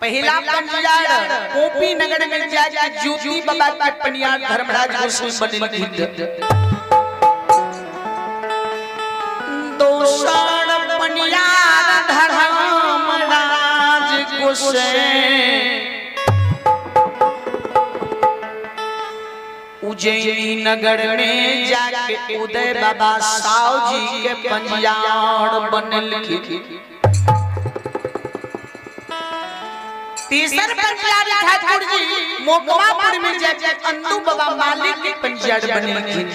पहला पंजियार कोपी नगर में जाके ज्योति बाबा के पनियार धर्मराज गोस्वामी बनलखिन। दोसर पनियार धर्मराज गोस्वामी उज्जैनी नगर में जाके उदय बाबा साव जी के पंजियार बनलखिन। तीसर पंजियार ठाकुर जी मोकमापुर में जाके अंदू बाबा मालिक के पंजियार बनलखिन।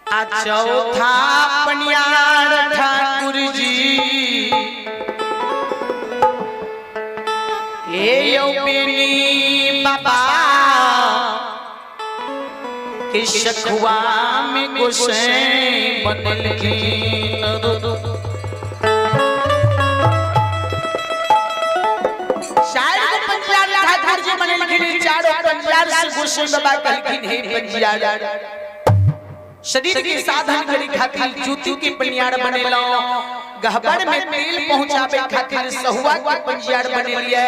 आ चौथा पनियार ठाकुर जी हे यौ बेनी बाबा के सखुआ में गोसाई बनलखिन। चार गो पंजियार ठाकुर जी बनलखिन, चारों पंजियार से गोसाई बाबा कहलखिन हे पंजियार, शरीर के साधन करे खातिर जूती के पनियार बनेलो, गहबर में तेल पहुंचावे खातिर सहुआ के पंजियार बनेलिए,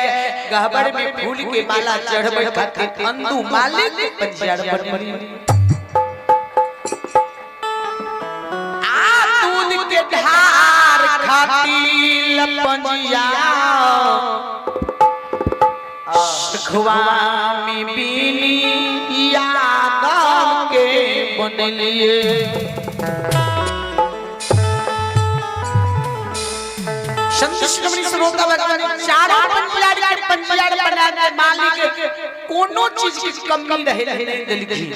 गहबर में फूल के माला चढ़वे खातिर अंदू मालिक के पंजियार बनेलिए। आ दूध के धार खातिर पंजियार सखुआ में बीनी यादव के बनलिए। संत श्रोमणी श्रोता भगवान चारों पंजियार के पंजियार बना के मालिक कोनो चीज की कमी रहे नहीं देलखिन।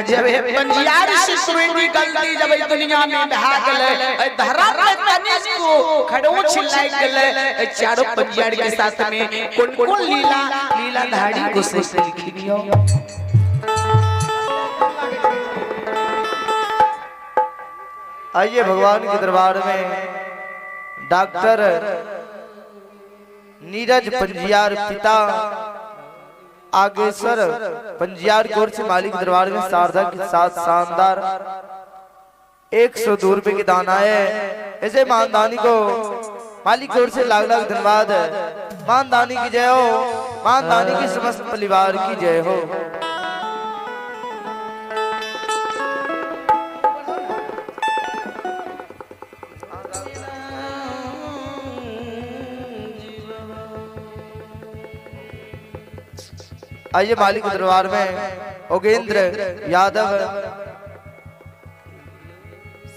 जब हे पंजियार से सुरेंद्र गलती जब ए दुनिया में भाग गए, धरा पे तनिस को खड़ोच लाग गए, चारों पंजियार के साथ में कौन कौन लीला लीला धाड़ी को से लिखी लियो। आइए भगवान के दरबार में डॉक्टर नीरज पंजियार पिता आगेश्वर पंजियार की ओर से मालिक दरबार में शारदा के साथ शानदार 102 रुपए के दान आए। ऐसे मानदानी को मालिक की ओर से लाख लाख धन्यवाद। मानदानी की जय हो, मानदानी की समस्त परिवार की जय हो। आइए मालिक दरबार में योगेंद्र यादव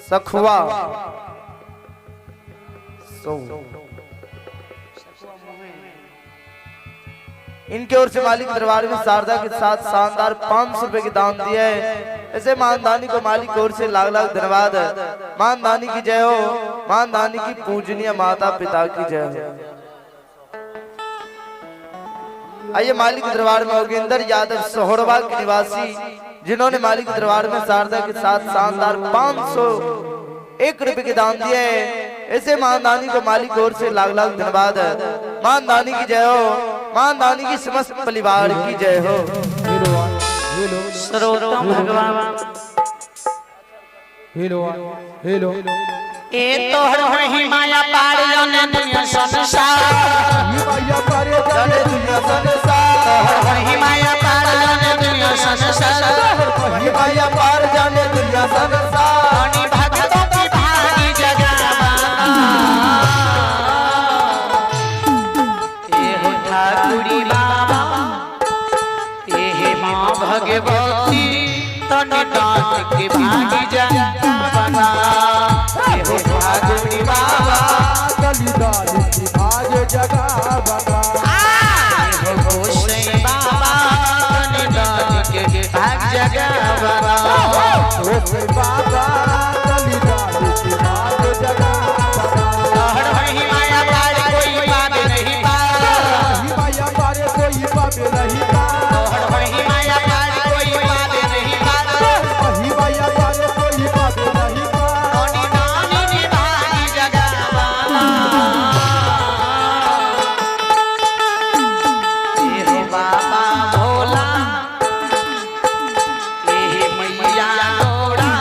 सखुआ सो इनके ओर से मालिक दरबार में शारदा के साथ शानदार 500 रुपए के दान दिए है। ऐसे मानदानी को मालिक की ओर से लाख लाख धन्यवाद। मानदानी की जय हो, मानदानी की पूजनीय माता पिता की जय हो। आइए मालिक दरबार में योगेंद्र यादव सोहरवा के निवासी, जिन्होंने मालिक दरबार में शारदा के साथ शानदार 501 रुपए के दान दिए है। ऐसे मानदानी को मालिक की ओर से लाख लाख धन्यवाद। मानदानी की जय हो, मानदानी की समस्त परिवार की जय हो। सर्वोत्तम भगवान हेलो हेलो ए तोहर महिमा पार जाने दुनिया संसार, माया पारे जाने दुनिया संसार, तोहर महिमा पार जाने दुनिया संसार, माया पार जाने दुनिया संसार। धनी भक्तों की भागी जगावाना। ए हो ठाकुरी बाबा, ए हे माँ भगवती, तन दान के भागी जगावाना। ए हो ठाकुरी बाबा, कलिदान की भाग जगा बना। ए हो गोसाई बाबा, तन दान के भाग जगावाना। ओ बाबा कलिदान की भाग जगा बना। तोहर महिमा पार कोई पावे नहीं पार, माया पारे कोई पावे नहीं पार, तोहर महिमा पार कोई पावे नहीं पार, माया पारे कोई पावे नहीं पार। धनी दानी की भागी जगावाना। ए हो बाबा भोला, ए हे मैया गौरा,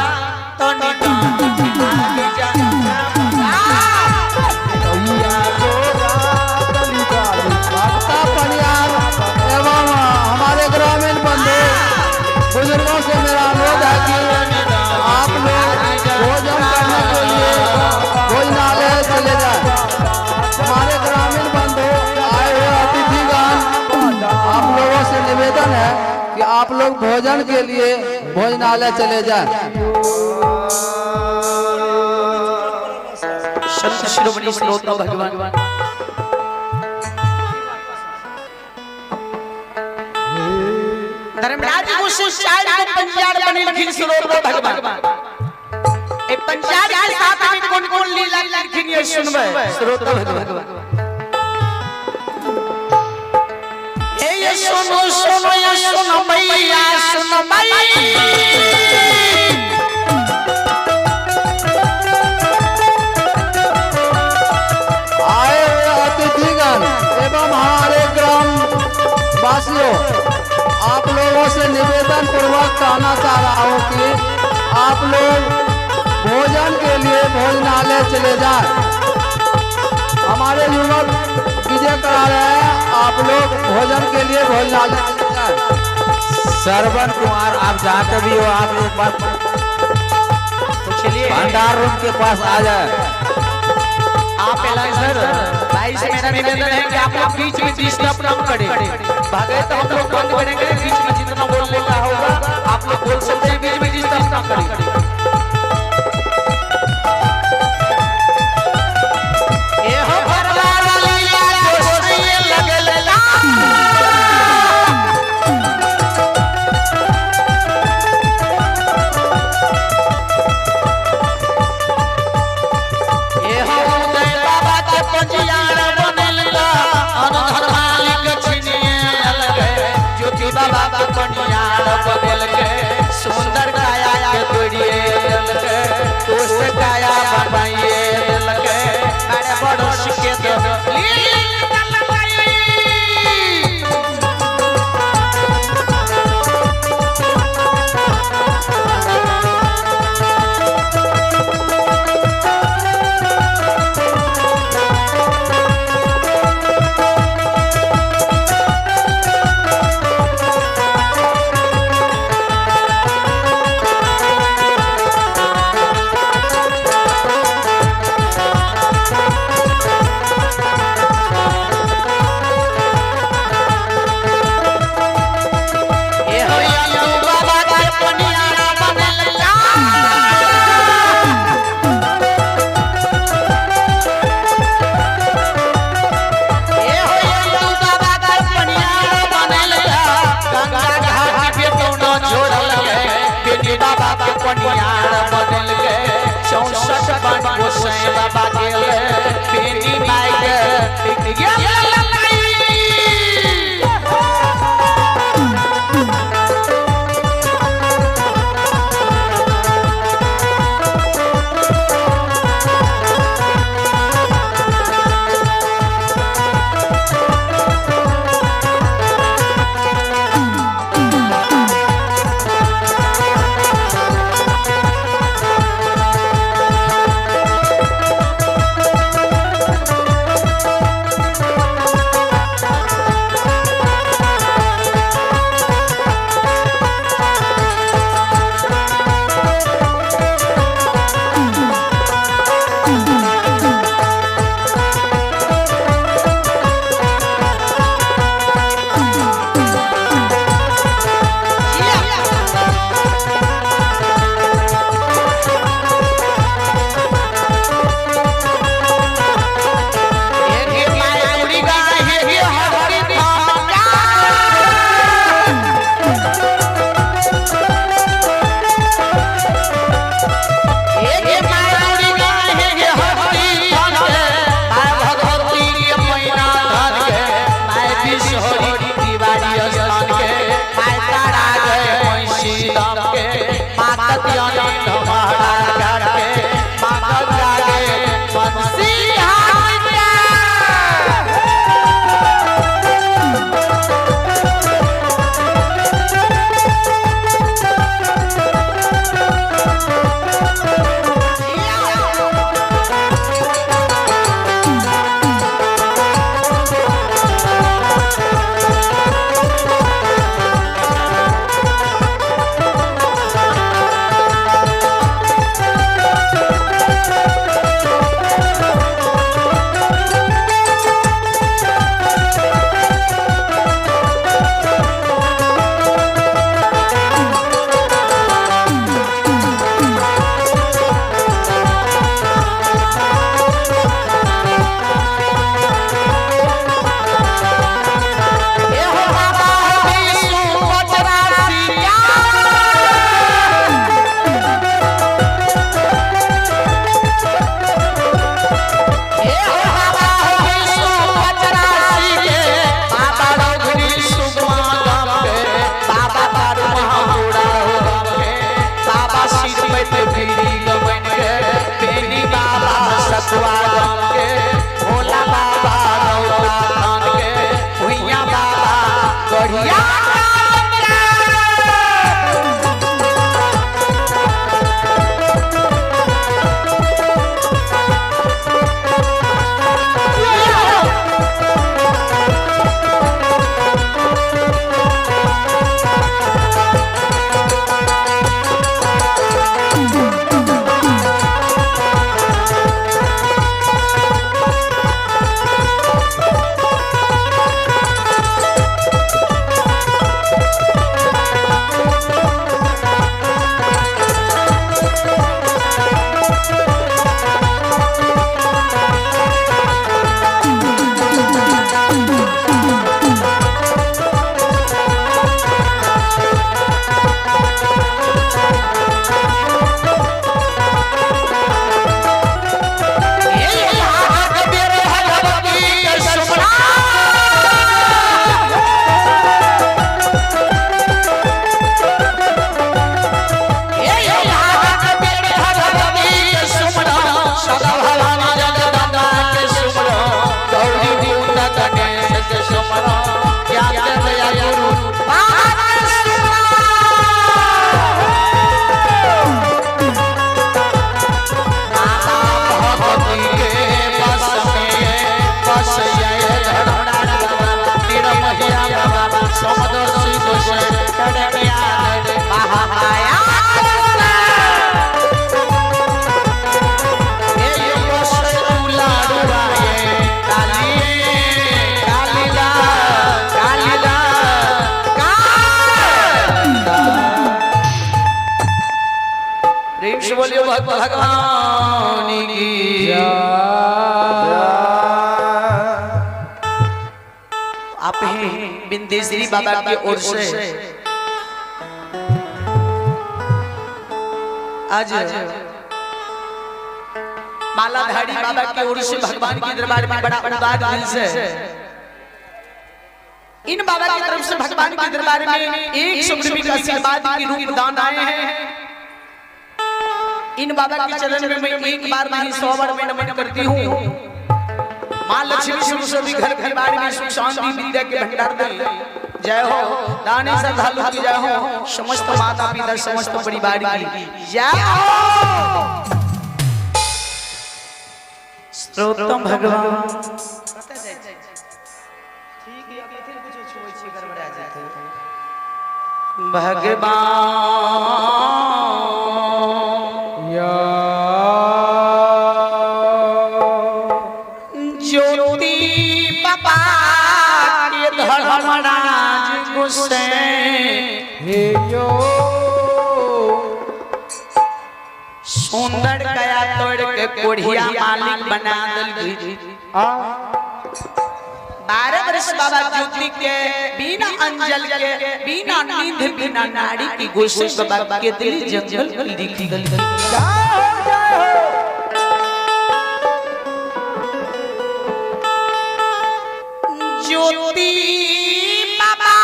भोजन के लिए भोजनालय चले जाएं। संत शिरोमणि श्रोता भगवान धर्मराज को चार को पंचार बनेलखिन श्रोता भगवान। ए पंचार के साथ में कौन कौन लीला लिखिन ये सुनबै श्रोता भगवान। ए ये सुनो सुनो ये सुनो भैया सुनो भैया। आए हुए अतिथिगण एवं हमारे ग्राम वासियों, आप लोगों से निवेदन पूर्वक कहना चाह रहा हूँ कि आप लोग भोजन के लिए भोजनालय चले जाएं। हमारे युवक विजय करा रहे हैं, आप लोग भोजन के लिए भोजनालय चले जाएं। श्रवण कुमार, आप जहाँ के भी हो, आप एक बार तो चलिए भंडार रूम के पास आ जाए। आप सर भाई से मेरा निवेदन है कि आप लोग बीच में डिस्टर्ब न करें। भागे तो हम लोग बंद करेंगे, बीच में जितना बोलने का होगा आप लोग बोल सकते हैं, बीच में डिस्टर्ब न करें। ए हो भरवार लीला गोसाई लगल ला। ए हो उदय बाबा के पंजियार बनल अनधर मालिक छिनिए अलगे। ज्योति बाबा के पंजियार बनल के सुंदर काया के तोड़िए। भगवान की। आप हैं बिंदेश्वरी बाबा की ओर से आज मालाधारी बाबा की ओर से भगवान के दरबार में बड़ा उदार दिल से इन बाबा की तरफ से भगवान के दरबार में 100 रुपये का आशीर्वाद के रूप दान आए हैं। इन बाबा के चरण में मैं एक बार नहीं 100 बार मैं नमन करती हूँ। माँ लक्ष्मी सरस्वती घर परिवार में सुख शांति विद्या के भंडार दे। जय हो दानी श्रद्धालु की जय हो, समस्त माता पिता समस्त परिवार की जय हो। स्त्रोतम भगवान। भगवान ज्योति बाबा के धर्मराज गुस्सैन हे यो सुंदर गया तोड़ के कोढ़िया मालिक बना दल। आ 12 वर्ष बाबा ज्योति के बिना अंजल के बिना नींद बिना नाड़ी की गुस्से बाबा के दिल जंगल लिख दल। जय हो जय हो। ज्योति बाबा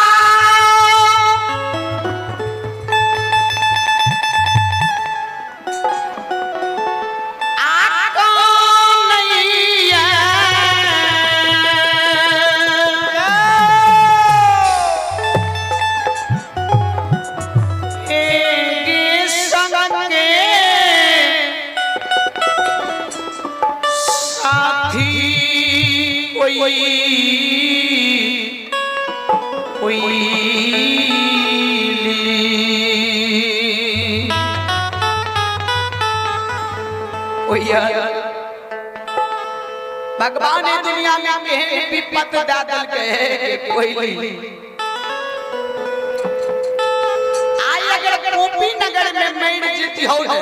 आको नहीं है। एक संग के साथी कोई कोई भगवान दुनिया में केहन विपत दादल के कोई आई अगर गोपी नगर में मर जीती हो ने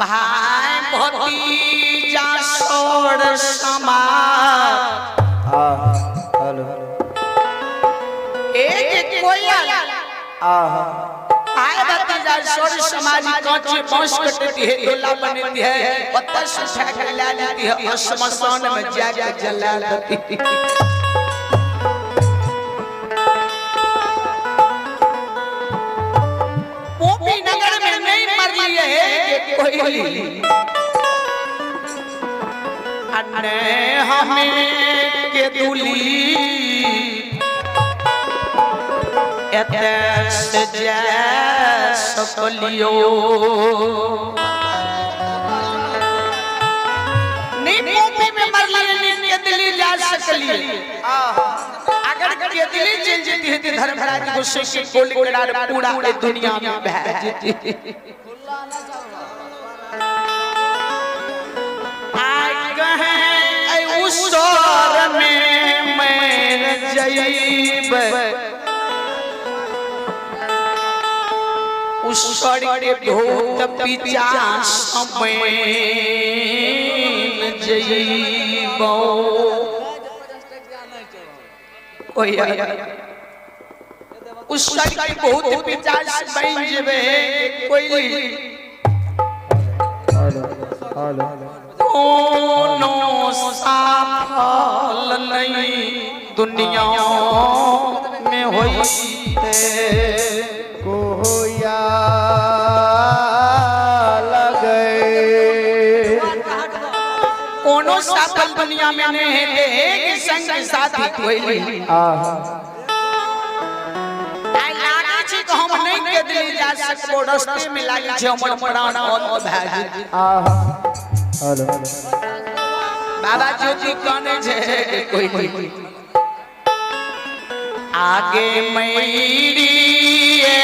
भाई भतीजा सोर समा आ हेलो एक कोयल आ आए भतीजा सोर समाज कांचे बांस कटती है डोला बनती है पत्थर से फेंक ला लेती है और शमशान में जाके जला देती है। वो भी नगर में नहीं मर लिए है कोई अने हमें के दुली एते से जा सकलियो नहीं गोपी में मर लिए नहीं केदली जा सकलिए। अगर केदली चल जेती है तो धर्मराज गुस्से के कोल करार पूरा दुनिया में बह जेती। आय कहे उसर में मैं जईब उसर के भूत पिचास में जईबो। उसर के भूत पिचास बन जेबे कोई हेलो हेलो कोनो साफल नहीं दुनिया में होते कोया लगे कोनो साफल दुनिया में नहीं है कि संग साथी कोई आ आई लागे छै कि हम नहीं के दिली जा सकबो रास्ते में लागे छै हमर प्राण अंत भए जेतै। आ हेलो बाबा ज्योति कहने छै कोई आगे मैरी गे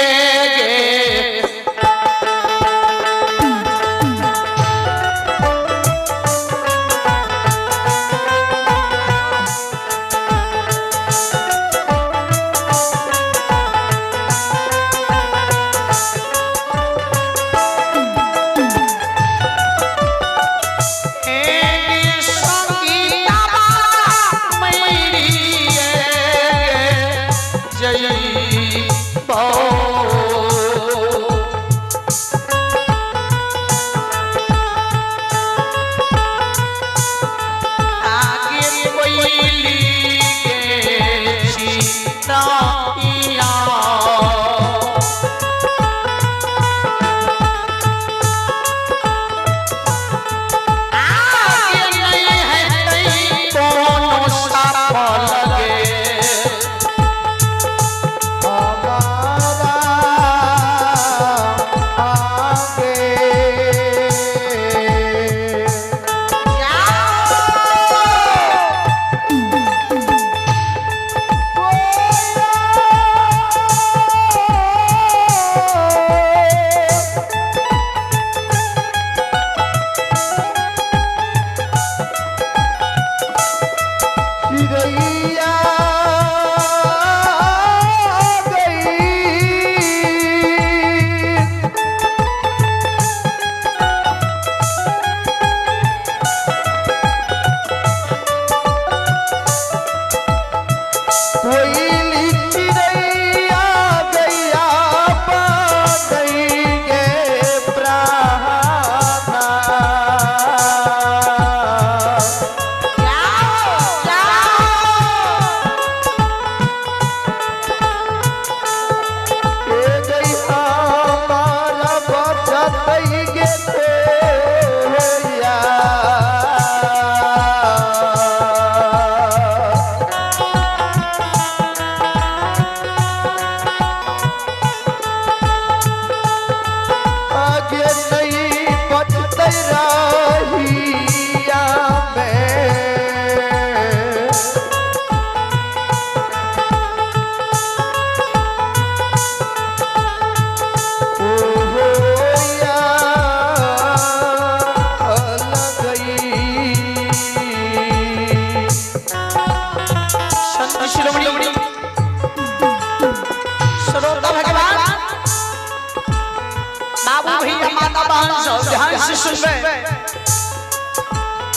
बाबू भैया माता बहन सब ध्यान से सुनबे।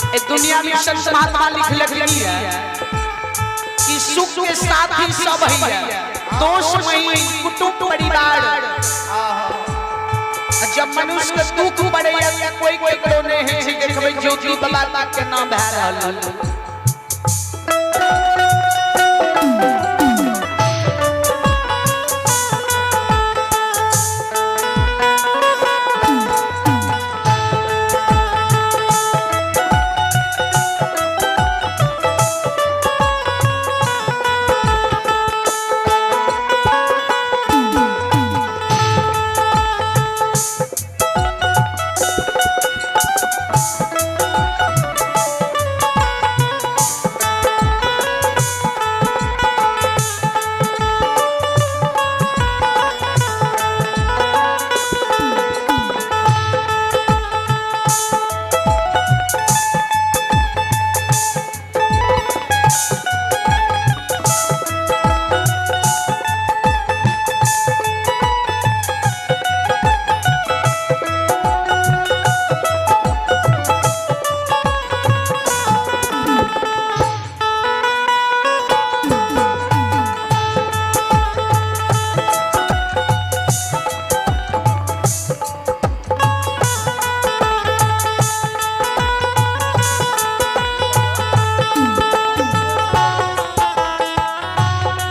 ए दुनिया में संत महात्मा लिख लखनी है कि सुख के साथ ही सब है, दोष में कुटुंब परिवार। जब मनुष्य के दुख पड़े या कोई केकरो नहीं है छै, देखबै ज्योति बाबा के नाम भए रहल।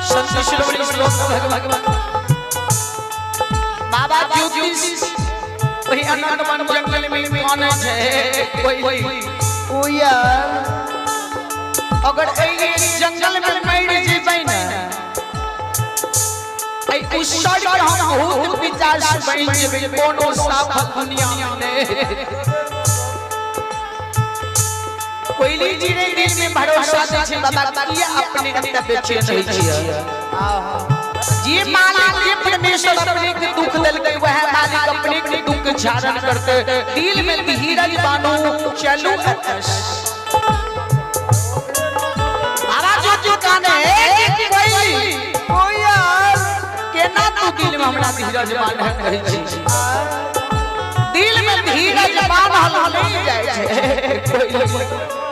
संत शिरोमणि श्लोक भगवान बाबा ज्योतिष वही अनंत वन जंगल में कौन है कोई कोयल। अगर एहि जंगल में मर जेबै ने, ऐ उसर के हम भूत पिशाच बन जेबै, कोनो साफल दुनिया में नहीं। कोयली जी रे दिल में भरोसा दै छै बाबा, किया अपने के बेचैन होइ छियै? जे मालिक जे परमेश्वर अपने के दुख देलकै, वह मालिक अपने के दुख झारण करते। दिल में धीरज बानो चलू अतस। बाबा जो जो काने कोयली कोयल केना तू दिल में हमरा धीरज बान्ह कहै छी? दिल में धीरज बान्हल नहीं जाइ छै। कोयली